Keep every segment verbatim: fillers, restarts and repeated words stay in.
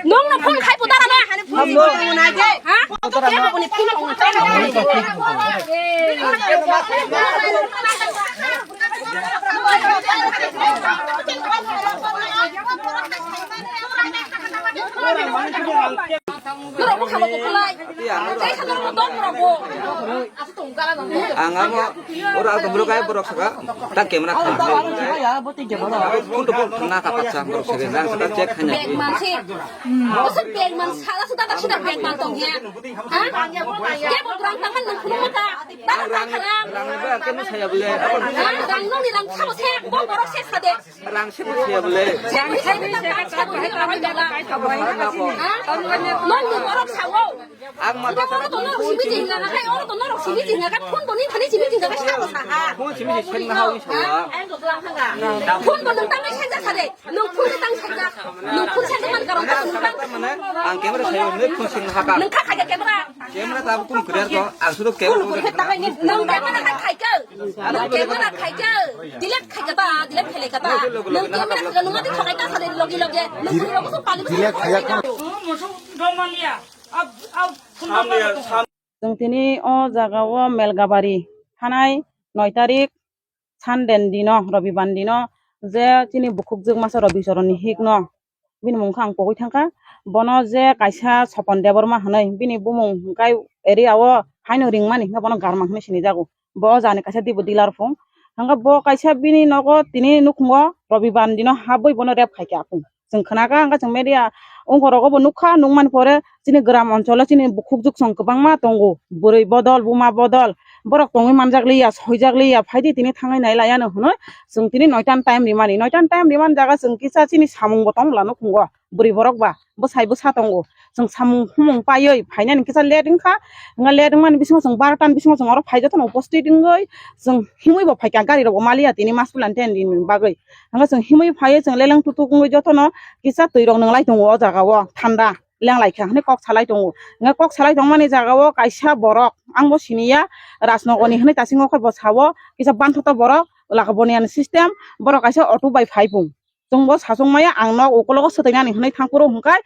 Nung no phone khai putara na. Ha? Kebo boni phone phone khai. Norok bo khabo bo khlai. Tei sa norok bo dom norok bo. Ang amo oro ang tongmolo kaya borok saka ta camera kha. Phone to phone na ka paksa borok saka nang saka check khanya. Bag man se. Oso bag man sala suda ta suda bag man tong ya. Ha? Kebo brang tangan nang khulum ta. Ta ta kharam. Rang ba kemo saya bole. Ha? Rang nong ni rang khabo se bo borok se sade. Rang se se bole. Ang ma to oro to norok simi jing na kai, oro to norok simi jing na kai, phone to ni thani simi jing na kai, sa sa ha. Phone simi jing na ha, wi sa. Phone to nang tang sai sa de. Nang phone tang sai sa. Nang phone sai man karon ta nang tang. Ang camera sai ne phone sing na ha ka. Nang kha kha camera. Camera ta bukung clear ko, ang sudo camera ko. Nang camera khai khai ke. Nang camera khai ke. Delete khai ke ta, delete khai ke ta. Nang camera khai nang mati thokai ta sare logi logi. Nang phone ko so pali. Delete khai ya. Chwng tini o jaga o Melgabari thanai noi tarik Sunday ni dino, Robibar ni dino je chini bukhukjwk masa Robi Choroni hik no bini mung khe ang pogwi thangkha. Bono je kaisa Sopon Debbarma hwnwi bini bumung hwnkhe area o haino ringmani hwnkhe bono Garma hwnwi sinijago. Bo o jani kaisa dibo dealer phung. Hwnkhe bo kaisa bini nogo tini nukhungo Robibar ni dino habwi bono rape khaikha phung. Chwng khwnakha, hwnkhe chwng media ungkorogo bo nukha, nukmani pore chini gram oncholo chini bukhukjwk chwng kwbangma tongo, bwrwi bodol, buma bodol, borok tongwi manjak liya, soijak liya, phaidi tini thangwi nailaiano hwnwi chwng tini noitan time rimani, noitan time rimani jaga chwng kisa chini samungbo tongmwla nukhungo, bwrwi borok ba bwsai bwsa tongo, chwng samung humung paiwi phainani kisa late wngkha, hwnka late wngmani bisingo chwng barota ni bisingo chwng oro phai jotono uposthit wngwi chwng himwi bo phaikha, gari rokbo maliya tini mas pulan ten din bagwi. Hwnka chwng himwi phaiwi chwng leleng tutuk wngwi jotono kisa twi rok nwnglai tongo o jaga o, thanda lenglaikha hwnwi kok salai tongo. Hwnka kok salai tongmani jaga o kaisa borok, ang bo siniya, Rajnogor ni hwnwi tasingo khe bo sao, kisa banthoto borok, laka boniyan system, borok kaisa auto bai phai pung. Chwng bo sachwng maya, ang nok ukologo swtwinani hwnwi thang phuru hwnkhai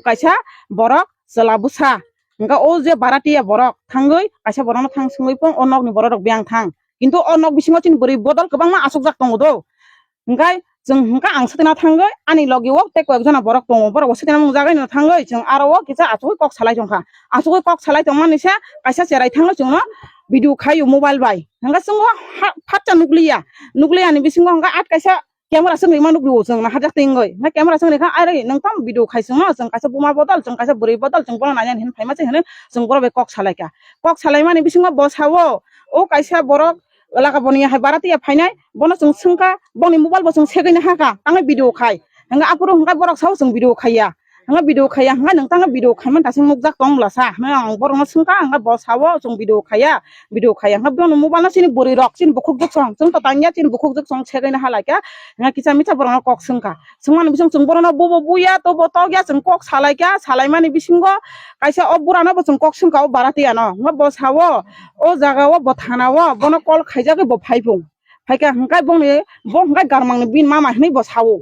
kaisa borok chwla bwsa. Hwnka o je baratiya borok thangwi kaisa borokno thang swngwi pung, o nokni borok rok biyang thang. Kintu o nok bisingo chini bwrwi bodol kwbangma achukjak tongo do. Hwnkhe chwng hwnkha ang swtwina thangwi ani logi o tei koyek jona borok tongo, borok bo swtwina nungjagwi no thangwi chwng aro o kisa achugwi kok salai tongkha. Achugwi kok salai tongmani se kaisa cherai thangwi chwngno video khaio mobile bai. Hwnkhe chwng o ha-, phatsa nukliya, nukliya ni bisingo hwnkhe at kaisa camera swngwi ma nukliyo chwng na hajak tingwi. Hwnkhe camera swngwi kha, "Are nwng tamo video khai chwngno? Chwng kaisa buma bodol, chwng kaisa bwrwi bodol, chwng bono nainani hinwi phaima se," hinwi chwng borok bai kok salaikha. Kok salaimani bisingo bo sao, o kaisa borok laka boni hai baratiya phainai, bono chwng swngkha, boni mobile bo chwng segwi nahakha, tangwi video khai. Hwnkhe aphuru hwnkhe borok sao chwng video khaiya. Hwnkhe video khaiya, hwnkhe nwng tangwi video khaimani tasing nukjak tong bwlasa. Hwnwi ang borokno swngkha, hwnkhe bo sao chwng video khaiya, video khaiya. Hwnkhe bono mobile no chini bwrwi rok, chini bukhukjwk song, chwng to tangya chini bukhukjwk song segwi nahalaikha. Hwnkhe kisa misa borokno kok swngkha. Swngmani bising chwng borokno bobo buya, tobo tokya, chwng kok salaikha, salaimani bisingo kaisa o burano bo chwng kok swngkha o baratiya no. Hwnkhe bo sao, o jaga o bo thana o bono call khaijagwi bo phai phung. Phaikha hwnkhe bongni, bo hwnkhe Garmangni bini mama hinwi bo sao.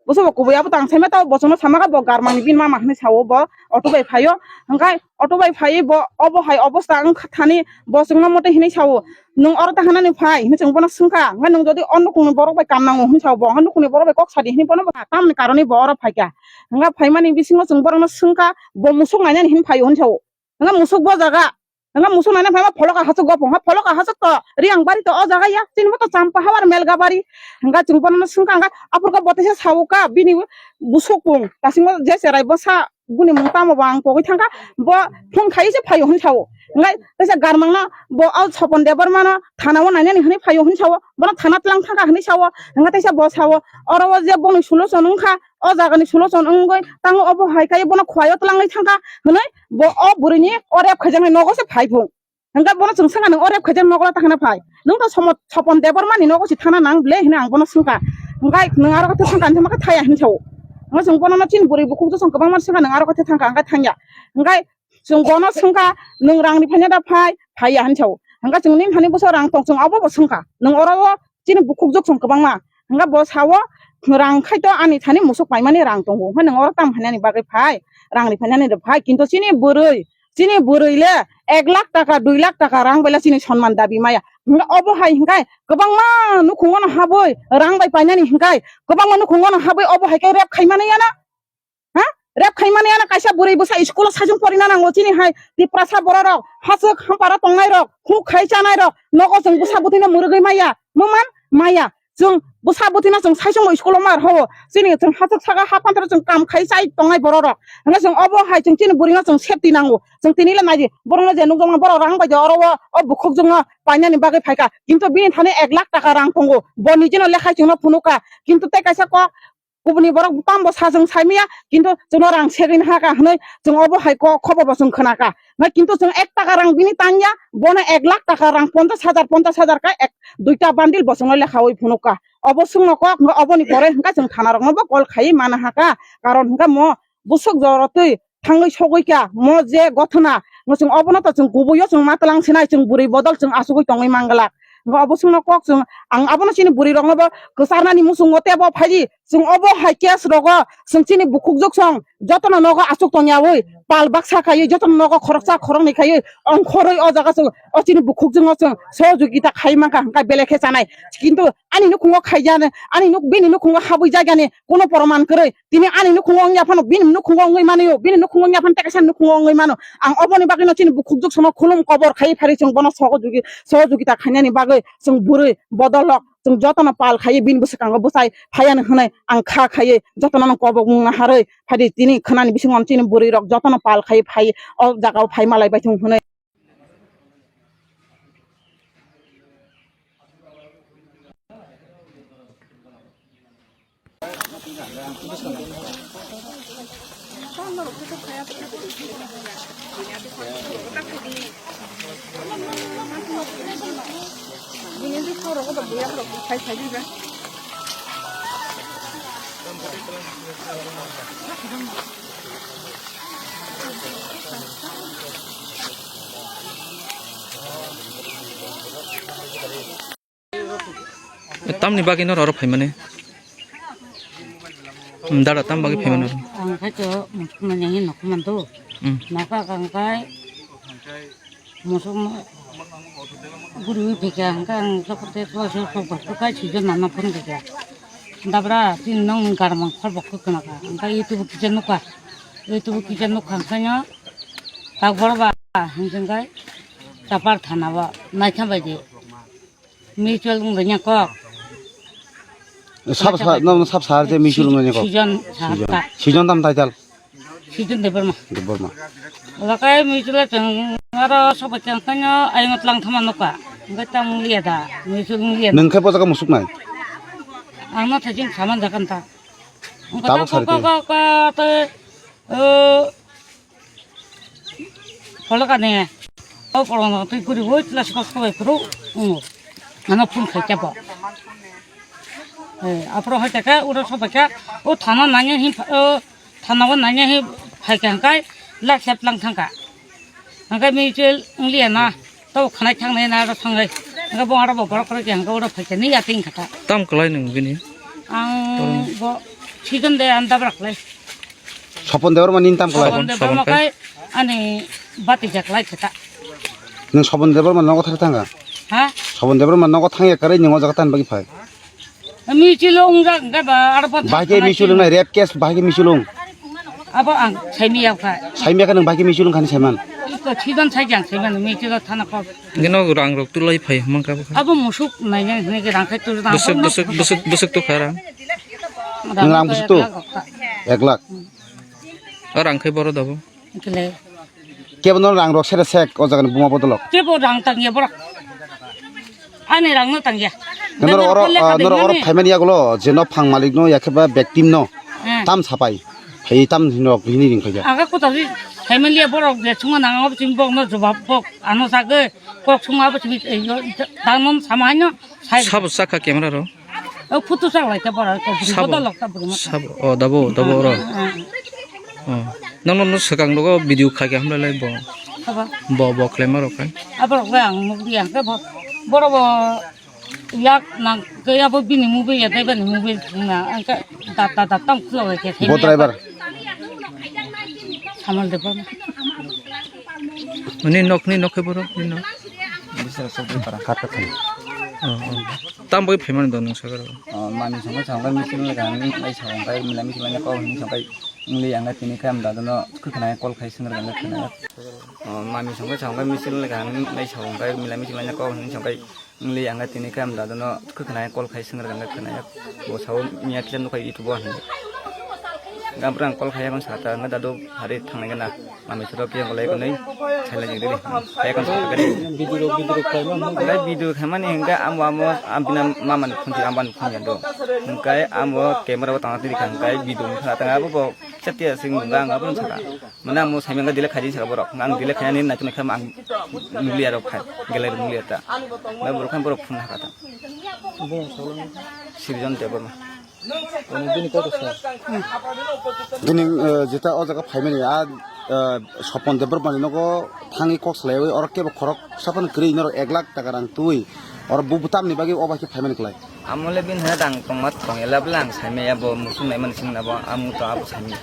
Bo sobo kubui abo tang saima tao bo chwngno sama kha bo Garmangni bini mama hinwi sao bo auto bai phaio. Hwnkhe auto bai phaiwi bo obo hai obosta wngkha thani bo chwngno mote hinwi sao. Nwng oro ta hanani phai hinwi chwng bono swngkha. Hwnkhe nwng jodi o nukungni borok bai kam nango hinwi sao bo, hwnkhe nukungni borok bai kok sadi hinwi bono bo tamni karoni bo oro phaikha. Hwnkhe phaimani bisingo chwng borokno swngkha bo musuk nainani hinwi phaio hinwi sao. Hwnkhe musuk bo jaga. Hwnkhe musuk naina phaima pholoka hachuk gopong. Ha pholoka hachuk to Riang bari to o jaga ya. Chini bo to Champa hawar Melga bari. Hwnkhe chwng bono swngkha hwnkhe aphuru khe bo teisa sao kha bini busuk pung. Tasingo je cherai bwsa buni mung tamo bo ang pogwi thangkha. Bo phone khai se phaio hwn sao. Hwnkhe teisa Garmang no bo o Sopon Debbarma no thana o nainani hwnwi phaio hwn sao. Bono thana tlang thangkha hwnwi sao. Hwnkhe teisa bo sao oro o je bongni solution wngkha. O jagani solution wngwi tango obo hai khai bono khwlai o twlangwi thangkha hwnwi bo o bwrwini o rep khaijaknai nogo se phai phung. Hwnkhe bono chwng swngkha, "Nwng o rep khaijak nogo ta hwnwi phai? Nwng to Somo-, Sopon Debbarmani nogo se thana nang ble," hwnwi ang bono swngkha. Hwnkhe nwng aro khe thangkha, hwnwi thaya hwnwi sao. Chwng bono no chini bwrwi bukhuk jwsong kwbangma swngkha, nwng aro khe thangkha, hwnkhe thangya. Hwnkhe chwng bono swngkha, "Nwng rang ni phaina da phai?" Phaiya hinwi sao. Hwnkhe chwng nini thani bwsa rang tong, chwng obo bo swngkha. Nwng oro o chini bukhuk jwsong kwbangma. Hwnkhe bo sao, "Rang khai to ani thani musuk paimani rang tongo. Hwnkhe nwng oro tam phainani bagwi phai? Rang ni phainani da phai." Kintu chini bwrwi, chini bwrwi le ek lakh taka, dui lakh taka rang bai le chini sonman dabi maya. Hwnkhe obo hai hwnkhe kwbangma nukhungo no habwi rang bai painani hwnkhe kwbangma nukhungo no habwi obo hai khe rep khaimani yana. Ha? Rep khaimani yana kaisa bwrwi bwsa school o saichung porina nango chini hai Tiprasa borok rok, hachwk hampara tongnai rok, huk khai chanai rok, nogo chwng bwsa bwtwi no mwrwgwi maya. Muman maya. Chwng bwsa bwtwino chwng saichung school o mar ho. Chini chwng hachwk saka ha pantaro chwng kam khai chai tongnai borok rok. Hwnkhe chwng obo hai chwng chini bwrwino chwng safety nango. Chwng tini le nai di. Borokno je nukjakma borok rang bai de oro o, o bukhuk jwkno painani bagwi phaikha. Kintu bini thani ek lakh taka rang tongo. Bo nijino lekhai chwngno phunukha. Kintu tei kaisa kok kubuni borok tambo sa chwng saimaya, kintu chwngno rang segwi nahakha hwnwi chwng obo hai kok khobor bo chwng khnakha. Hwnwi kintu chwng ek taka rang bini tangya, bono ek lakh taka rang ponchash hajar, ponchash hajar kha ek duita bundle bo chwngno lekhaui phunukha. Obo chwngno kok, hwnkhe oboni pore hwnkhe chwng thana rokno bo call khaiwi mana hakha. Karon hwnkhe mo bwswk jorotwi thangwi sogwi kha, mo je gothona, mo chwng obono to chwng kubuio chwng ma twlang sinai, chwng bwrwi bodol chwng achugwi tongwi manglak. Hwnkhe obo chwngno kok chwng, ang abono chini bwrwi rokno bo kwcharnani muchungo tebo phaidi, chwng obo hai case rogo chwng chini bukhuk jwk song jotono nogo achuk tongyaui pal baksa khaiwi jotono nogo khoroksa khoroknwi khaiwi ongkhorwi o jaga chwng o chini bukhuk jwkno chwng sohojogita khai mankha hwnkhe belai khe chanai. Kintu ani nukhungo khaijani, ani nuk-, bini nukhungo habwi jagani kuno proman kwrwi. Tini ani nukhungo wngya phano, bini nukhungo wngwi mano, bini nukhungo wngya phano tei kaisa nukhungo wngwi mano. Ang oboni bagwino chini bukhuk jwk sono khulum kobor khaiwi phari chwng bono sohojogita khainani bagwi chwng bwrwi bodolrok chwng jotono pal khaiwi bini bwskango bwchai phaiani hwnwi ang kha khaiwi jotono kobok wngna harwi phaidi tini khwnani bisingo chini bwrwirok jotono pal khaiwi phai o jagao phai malai bai thung hwnwi. Tamni bagwi noro oro phaimani? Hmm, dada, tam bagwi phaimani oro? Ang khaito mani hin nokho mandu. Hmm. Nokha kang kai musuk guri phika hangka ang sokote soso sok bak kai sijo nana phone kaka. Dabra tin nong garmang khol bak kana ka. Hangka YouTube kisa nukha. YouTube kisa nukha hangka nyo. Tak bor ba hingkai chapar thana ba naikha bai de. Mutual wng rwnya kok. Sab sa, no, sab sa je mutual wng rwnya kok. Sijon sa Sijon. Ka. Sijon tam title. Sijon Debbarma. Debbarma. Lakai mutual chang aro soba chang kanyo ayong tlang thama noka. Ngai tam liya da, mutual liya. Nung khe bojaka musuk nai. Ang no thajing saman jakan ta. Tabuk sari ko ko ko ko. O, pholokani. O pholokno twi guri bo tla siko siko bai phuru. Ungo. Ano phun khai chabo. Eh, apro hai taka, uro so baka. O thana nanya hi, o thana o nanya hi phai ka hangkai, la sep lang thangka. Hangkai mi chel ngliya na. Tau khanai thangnai na ro thangnai. Hingke bo aro bo borok rok yang oro phai khe ni yating kha ta. Tam kwlai nwng bini? Ang bo season de ang dabra kwlai. Sopon Debbarma nini tam kwlai? Sopon, Sopon Debbarma Sopon kai? Kai ani bati jak lai khe ta. Nwng Sopon Debbarma nogo thang thangka? Ha? Sopon Debbarma nogo thangya kwrwi nwng o jaga tan bagwi phai? Michilo wngjak hwnkhe ba aro bo bahai khe thangkha michilo nai rape case bahai khe michilo wng. Abo ang saimiyakha. Saimiyakha nwng bahai khe michilo wngkhani saiman. Iko sidon sai jang saiman michilo thana kok. Gino rang rok tulai phai hwnkha bwkha. Abo musuk naina hwnwi rang khai tulai. Bwswk bwswk bwswk bwswk tukha rang. Nwng rang bwswk tu? Ek lakh. O rang khai boro dabo. Kele. Kebo no rang rok sere sek o jaga ni buma bodolok. Kebo rang tang ya borok. Ani rang no tang ya. Noro oro, noro oro phaimani yagulo je no phang malik no yakhe ba victim no. Hmm. Tam sapai. Phai tam hin rok hini ring khaja. Aga kota ri phaimani ya borok je chunga nang ob chim bok no jobab bok ano sage kok chunga bo chim tang nom sama no. Sabo saka camera ro. O photo chang lai ta bora ko bwrwi Sabo. Bodol lok ta bwrwi ma. Sabo. O dabo, dabo oro. Ah, ah. Oh. Nang no swkang rogo video khai khe hamlai lai bo. Haba. Bo, bo khlai ma rok khai. Aborok le ang nuk di ang khe bo. Boro bo yak nang khe abo bini mobile ya dai bani mobile na ang khe data data ang klo khe. Bo driver. Samal de bo. Ni nok, ni nok khe boro, ni nok. Bisra sok di para. Kata thani. Oh, oh. Tam bai phaimani do nung sakaro. Oh, mami songkhe songkhe misil le gani lai songkhe mila misil le ko hin songkhe. Wngli ang tini khe am dado no khwkhwna call khai swngrwk ang khwna. Oh, mami songkhe songkhe misil le gani lai songkhe mila misil le ko hin songkhe. Wngli ang tini khe am dado no khwkhwna call khai swngrwk ang khwna. Bo sao miya kisa nukhai YouTube o hin. Gampra ang call khai ang sata ang dado hari thangnai gana. Mami soro khe golai gonai. Khailai jeng dili. Kaya kan sakha kani. Video, video khaima mo. Hingke video khaimani hingke amo, amo, am bina mamani phone ti, ambani phone ya do. Hingke amo camera bo tangna tiri kha hingke video ni kha tanga abo bo chat ya sing nang abo saka. Mane amo saimang delete khaji saka borok. Ang delete khainani naitu naikha ang nulia rok khai. Gallery nulia ta. Nai borok khan borok phone hakha ta. Srijon Debbarma. Bini kok sa. Bini, eh, jeta o jaga phaimani a, eh, Sopon Debbarmani nogo thangwi kok salaiwi oro kebo khorok sapan kwrwi norok ek lakh taka rang twi oro bu butamni bagwi o bai khe phaimani klai. Amole bin hwnwi rang tongma tong elabla ang saimaya bo musung naimani sing nabo amung to abo saimaya.